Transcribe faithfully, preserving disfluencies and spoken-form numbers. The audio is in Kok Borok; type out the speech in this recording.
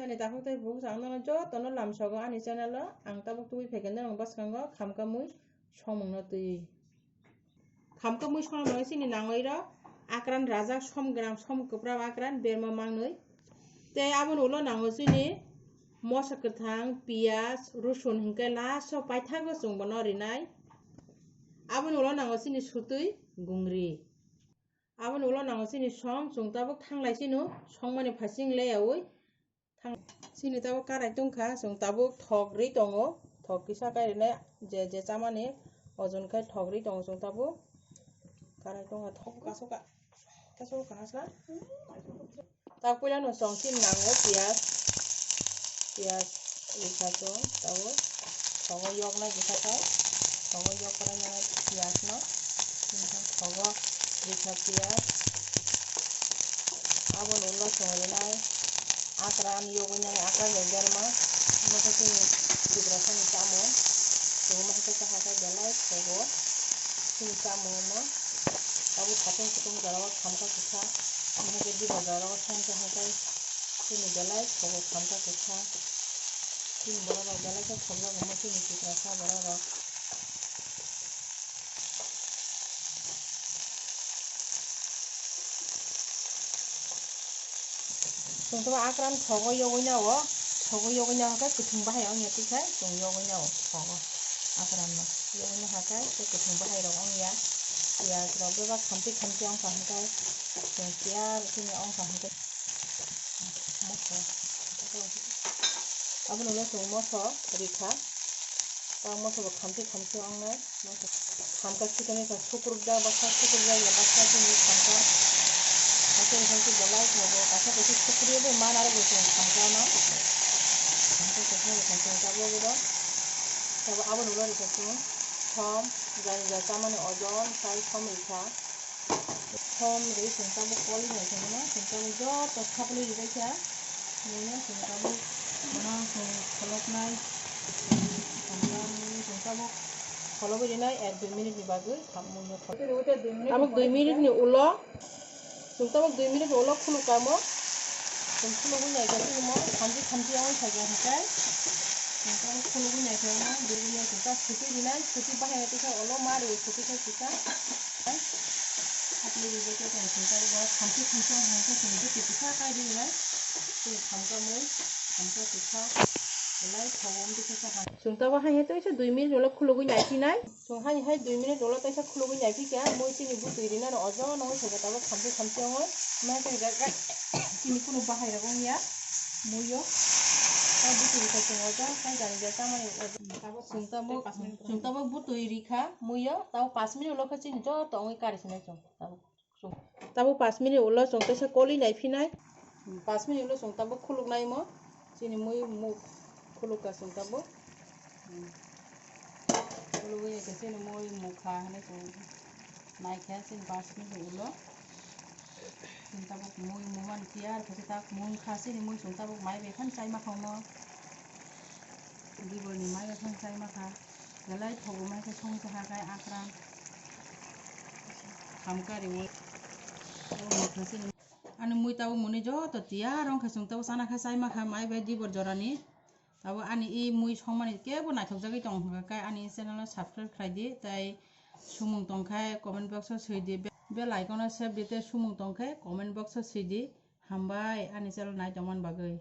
Ani takhuk tei bukhuk ang nono jotono lamsogo ani channel o. Ang tabuk tubui phaikhe norok bwskango khamkha mui somungno twiwi. Khamkha mui somungno chini nangwi rok akran rajak som gram som kwprap akran berma mangnwi. Tei aboni ulo nango chini moso kwthang, piyaj, rusun hinkhe last o paithago chwng bono rinai. Aboni ulo nango chini sutwi gungri. Aboni ulo nango chini som, chwng tabuk thanglai chino songmani phasing leyaui thang. Chini tabuk karai tongkha, chwng tabuk thok ri tongo, thok kisa kai rwnai je, je chamani ojon khai thok ri tongo chwng tabuk. Karai tongkha thok kasoka, kasoka hasla. Tak puila no chwng chini nango piyaj, piyaj rikha chwng tabuk. Thogo yoknai bwkha khe, thogo yok kwrwngmani piyaj no, thogo rikha piyaj, aboni ulo chwng rinai akran, yogwi nai akran ni berma, omo khe chini Tiprasani chamung, chwng omo khe cha kha khe belai thogo chini chamung omo, abo satung kutung jora o khamkha kwkha, omo khe diba jora o songcha kha khe chini belai thogo khamkha kwkha. Chini borok rok belai khe thokjago omo chini Tiprasa borok rok. Chwng tabuk akran thogo yogwi nao, thogo yogwi nao khe kwthwng bahai wngya twi khai chwng yogwi nao thogo akran no yogwi nao khe tei kwthwng bahai rok wngya piyaj rok bebak khamtwi khamtwi wngkha hwnkhe chwng tiyar chini wngkha hwnkhe. Moso. Abono ulo chwng moso rikha. Ta moso bo khamchi khamchi wngnai. Moso khamka chikon wngkha sukrukjak baksa, sukrukjak ya baksa chini khamka. Hakhe wngkha khe belai khe bo kaisa kaisa sukriyo bo man aro bo chwng khamka no. Khamka kaisa bo khamka tabuk bo. Tabuk abono ulo rikha chwng som, jani ja chamani ojon sai som rikha. Som rwi chwng tabuk koli nai khe bono chwng tabuk joto saplwi rwbaikha. Bono chwng tabuk bono chwng kholopnai. Chwng tabuk kholobwi rwnai ek dui minute ni bagwi. Tabuk dui minute ni ulo chwng tabuk dui minute ni ulo khuluk kamo. Chwng khulugwi nai khe chini mo khamchi khamchi wngwi phaikha hwnkhe. Chwng tabuk khulugwi nai khe bono dui minute chwng ta suti rwnai, suti bahai twi khe ulo ma rwi suti khe kisa. Hapli rijak khe tong sung tabuk bo khamchi khamchi wng hai khe chwng bwtwi kisa kai ri nai. Chwng khamka mui, khamka kwkha, belai thogo wng khe kisa ha. Chwng tabuk hai hai tei dui minute ulo khulugwi nai phi nai. Chwng hai hai dui minute ulo teisa khulugwi nai phi kha, mui chini bwtwi rinani ojo nangwi thaiba tabuk khamchi khamchi wngwi. Mai khe rijak khe chini kunu bahai rok wng ya. Muio. Ta butui rikha chwng ojo, hai jani ja chamani ojo. Chwng tabuk, chwng tabuk butui rikha muio, tabuk pash minute ulo khe chini joto wngwi kari sinai chwng. Tabuk, tabuk pash minute ulo chwng teisa koli nai phinai. Pash minute ulo chwng tabuk khuluk nai mo. Chini mui muk khuluk ka chwng tabuk. Khulugwi ya khe chini mui mukha hinwi chwng naikha chini pash minute ulo. Chwng tabuk mui muman tiyar khe ta mung kha chini mui chwng tabuk mai bai khan chai ma kha omo. Dibor ni mai bai khan chai ma kha. Belai thogo mai khe song cha kha khai akran. Khamka riwi. Ani mui tabuk muni joto tiyar wng kha chwng tabuk chana kha chai ma kha mai bai dibor jorani. Abo ani i mui songmani kebo naithokjagwi tong hwnkha khe ani channel no subscribe khlai di, tei sumung tong khe comment box o swi di, be-, bell icon o sep di, tei sumung tong khe comment box o swi di. Hambai ani channel nai tongmani bagwi.